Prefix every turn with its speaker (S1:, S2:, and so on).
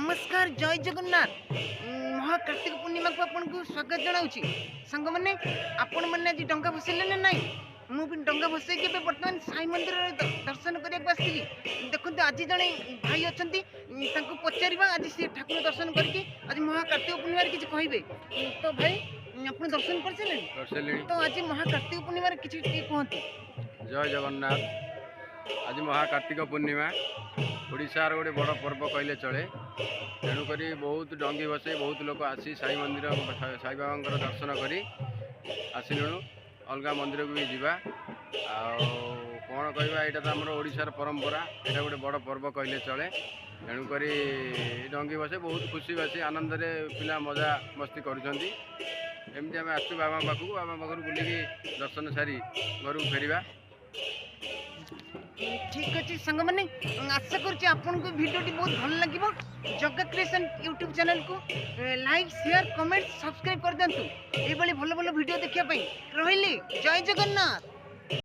S1: ନମସ୍କାର, ଜୟ ଜଗନ୍ନାଥ। ମହାକାର୍ତ୍ତିକ ପୂର୍ଣ୍ଣିମାକୁ ଆପଣଙ୍କୁ ସ୍ୱାଗତ ଜଣାଉଛି। ସାଙ୍ଗମାନେ, ଆପଣମାନେ ଆଜି ଡଙ୍ଗା ଭସେଇଲେ ନା ନାହିଁ? ମୁଁ ବି ଡଙ୍ଗା ଭସେଇକି ଏବେ ବର୍ତ୍ତମାନ ସାଇ ମନ୍ଦିରରେ ଦର୍ଶନ କରିବାକୁ ଆସିଥିଲି। ଦେଖନ୍ତୁ, ଆଜି ଜଣେ ଭାଇ ଅଛନ୍ତି, ତାଙ୍କୁ ପଚାରିବା ଆଜି ସିଏ ଠାକୁର ଦର୍ଶନ କରିକି ଆଜି ମହାକାର୍ତ୍ତିକ ପୂର୍ଣ୍ଣିମାରେ କିଛି କହିବେ। ତ ଭାଇ, ଆପଣ ଦର୍ଶନ କରିସାରିଲେଣି?
S2: କରିସାରିଲିଣି।
S1: ତ ଆଜି ମହାକାର୍ତ୍ତିକ ପୂର୍ଣ୍ଣିମାରେ କିଛି ଟିକେ କୁହନ୍ତୁ।
S2: ଜୟ ଜଗନ୍ନାଥ। ଆଜି ମହାକାର୍ତ୍ତିକ ପୂର୍ଣ୍ଣିମା, ଓଡ଼ିଶାର ଗୋଟେ ବଡ଼ ପର୍ବ କହିଲେ ଚଳେ। ତେଣୁକରି ବହୁତ ଡଙ୍ଗି ଭସେଇ ବହୁତ ଲୋକ ଆସି ସାଇ ମନ୍ଦିର, ସାଇବାବାଙ୍କର ଦର୍ଶନ କରି ଆସିଲୁଣୁ। ଅଲଗା ମନ୍ଦିରକୁ ବି ଯିବା। ଆଉ କ'ଣ କହିବା, ଏଇଟା ତ ଆମର ଓଡ଼ିଶାର ପରମ୍ପରା, ଏଇଟା ଗୋଟେ ବଡ଼ ପର୍ବ କହିଲେ ଚଳେ। ତେଣୁକରି ଡଙ୍ଗି ଭସେଇ ବହୁତ ଖୁସି ବାସି ଆନନ୍ଦରେ ପିଲା ମଜା ମସ୍ତି କରୁଛନ୍ତି। ଏମିତି ଆମେ ଆସୁଛୁ ବାବାଙ୍କ ପାଖକୁ, ବାବାଙ୍କ ପାଖରୁ ବୁଲିକି ଦର୍ଶନ ସାରି ଘରକୁ ଫେରିବା।
S1: ଠିକ୍ ଅଛି ସାଙ୍ଗମାନେ, ଆଶା କରୁଛି ଆପଣଙ୍କୁ ଭିଡ଼ିଓଟି ବହୁତ ଭଲ ଲାଗିବ। ଜଗା କ୍ରିଏସନ୍ ୟୁଟ୍ୟୁବ୍ ଚ୍ୟାନେଲକୁ ଲାଇକ୍, ସେୟାର, କମେଣ୍ଟ, ସବସ୍କ୍ରାଇବ୍ କରିଦିଅନ୍ତୁ ଏଇଭଳି ଭଲ ଭଲ ଭିଡ଼ିଓ ଦେଖିବା ପାଇଁ। ରହିଲି, ଜୟ ଜଗନ୍ନାଥ।